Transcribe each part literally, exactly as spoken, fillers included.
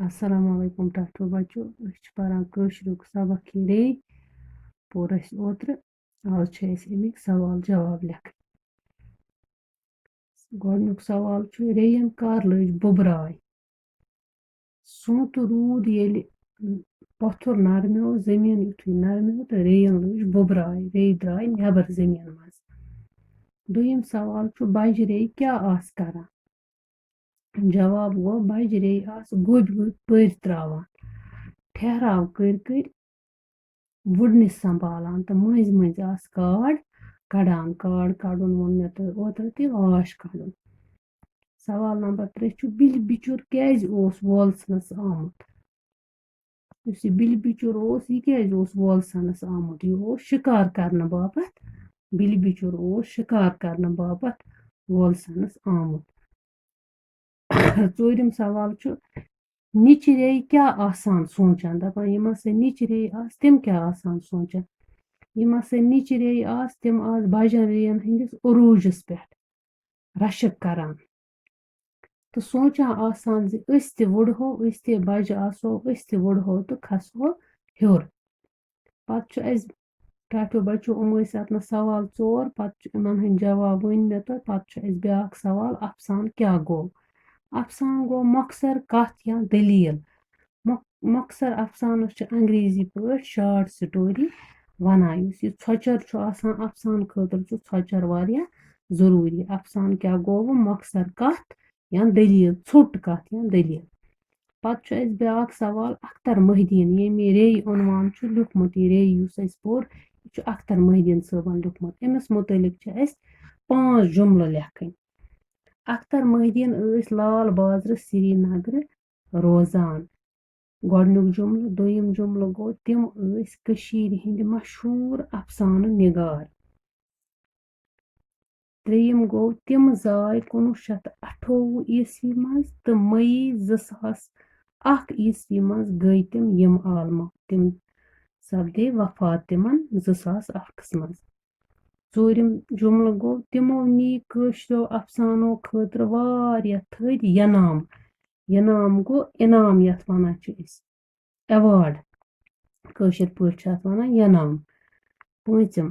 السلام علیکم ٹاٹھو بچو، أسۍ چھِ پران کٲشریُک سبق یہِ رے پوٚر اَسہِ اوترٕ۔ آز چھِ أسۍ اَمِکۍ سوال جواب لیکھٕنۍ۔ گۄڈٕنیُک سوال چھُ، ریٚیَن کر لٔج بُبراے؟ سونٛتہٕ روٗد ییٚلہِ پۄتھُر نرمیو، زٔمیٖن یُتھُے نرمیو تہٕ ریٚیَن لٔج بُبراے، ریٚیہِ درٛاے نٮ۪بر زٔمیٖن منٛز۔ دوٚیِم سوال چھُ، بجہِ ریٚیہِ کیٛاہ آسہٕ کران؟ جواب گوٚو، بجہِ ریٚیہِ آسہٕ گوٚبۍ گوٚبۍ پٔرۍ تراوان، ٹھہراو کٔرۍ کٔرۍ وُڈنِس سنبھالان تہٕ مٔنٛزۍ مٔنٛزۍ آسہٕ کاڈ کڑان۔ کاڈ کڑُن ووٚن مےٚ تۄہہِ اوترٕ تہِ، واش کڑُن۔ سوال نمبر ترٛےٚ چھُ، بِلہِ بِچُر کیٛازِ اوس وولسنس آمُت؟ یُس یہِ بِلہِ بِچُر اوس، یہِ کیٛازِ اوس وولسنس آمُت؟ یہِ اوس شِکار کرنہٕ باپتھ، بِلہِ بِچُر اوس شِکار کرنہٕ باپتھ وولسنس آمُت۔ ژوٗرِم سوال چھُ، نِچہِ ریٚیہِ کیٛاہ آسان سونٛچان؟ دَپان، یِم ہسا نِچہِ ریٚیہِ آسہٕ، تِم کیٛاہ آسان سونٛچان؟ یِم ہسا نِچہِ ریٚیہِ آسہٕ، تِم آسہٕ بجن ریٚین ہٕنٛدِس عروٗجس پٮ۪ٹھ رشک کران تہٕ سونٛچان آسان زِ أسۍ تہِ وُڈہو، أسۍ تہِ بجہِ آسو، أسۍ تہِ وُڈہو تہٕ کھسہو ہیوٚر۔ پتہٕ چھُ اَسہِ ٹاٹھیو بچو، یِم ٲسۍ اَتھ نَس سوال ژور، پتہٕ چھُ یِمن ہٕنٛدۍ جواب ؤنۍ مےٚ تۄہہِ۔ پتہٕ چھُ اَسہِ بیٛاکھ سوال، افسانہٕ کیٛاہ گوٚو؟ افسانہٕ گوٚو مۄخصر کتھ یا دٔلیٖل۔ مۄخ-، مۄخصر افسانس چھِ انگریزی پٲٹھۍ شارٹ سٹوری ونان۔ یُس یہِ ژھۄچر چھُ آسان، افسانہٕ خٲطرٕ چھُ ژھۄچر واریاہ ضروٗری۔ افسانہٕ کیٛاہ گوٚو؟ مۄخصر کتھ یا دٔلیٖل، ژھوٚٹ کتھ یا دٔلیٖل۔ پتہٕ چھُ اَسہِ بیٛاکھ سوال، اختر محی الدین، ییٚمۍ یہِ ریٚیہِ عنوان چھُ لیوٗکھمُت، یہِ ریٚیہِ یُس اَسہِ پوٚر، یہِ چھُ اختر محی الدین صٲبن لیوٗکھمُت۔ أمِس مُتعلق چھِ اَسہِ پانٛژھ جُملہٕ لیکھٕنۍ۔ اختر محی الدین ٲسۍ لال بازرٕ سرینگرٕ روزان۔ گۄڈٕنیُک جُملہٕ۔ دوٚیِم جُملہٕ گوٚو، تِم ٲسۍ کٔشیٖرِ ہِنٛدۍ مشہوٗر افسانہٕ نِگار۔ ترٛیٚیِم گوٚو، تِم زاے کُنوُہ شیٚتھ تہٕ اَٹھووُہ عیسوی منٛز تہٕ مئی زٕ ساس اَکھ عیسوی منٛز گٔے تِم یِم عالمہٕ۔ تِم سپدے وفات تِمن زٕ ساس اَکھس منٛز۔ ژوٗرِم جُملہٕ گوٚو، تِمو نی کٲشرٮ۪و افسانو خٲطرٕ واریاہ تھٔدۍ ینام۔ ینام گوٚو انعام، یَتھ وَنان چھِ أسۍ ایوارڈ، کٲشِر پٲٹھۍ چھِ اَتھ وَنان ینام۔ پوٗنٛژِم،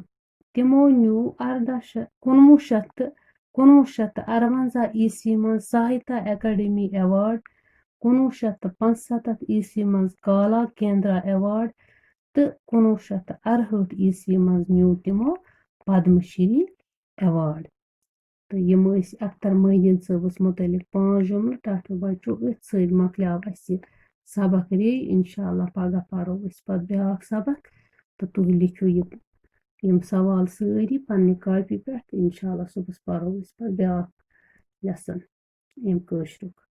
تِمو نیوٗ اَرداہ شیٚتھ، کُنوُہ شیٚتھ تہٕ، کُنوُہ شیٚتھ تہٕ اَرونٛزاہ عیسوی منٛز ساہتیہ اکیڈمی ایوارڈ، کُنوُہ شیٚتھ تہٕ پانٛژسَتتھ عیسوی منٛز کالا کیندرا ایوارڈ تہٕ کُنوُہ شیٚتھ تہٕ اَرہٲٹھ عیسوی منٛز نیوٗ تِمو پدم شری ایوارڈ۔ تہٕ یِم ٲسۍ اختر محی الدین صٲبَس مُتعلِق پانٛژھ جُملہٕ۔ ٹاٹھیو بچو، أتھۍ سۭتۍ مۄکلیو اَسہِ یہِ سبق رے۔ انشاءاللہ پگاہ پَرو أسۍ پَتہٕ بیٛاکھ سبق، تہٕ تُہۍ لیکھِو یہِ، یِم سوال سٲری پنٛنہِ کاپی پٮ۪ٹھ۔ انشاءاللہ صُبحَس پَرو أسۍ پَتہٕ بیٛاکھ لیسن اَمہِ کٲشرُک۔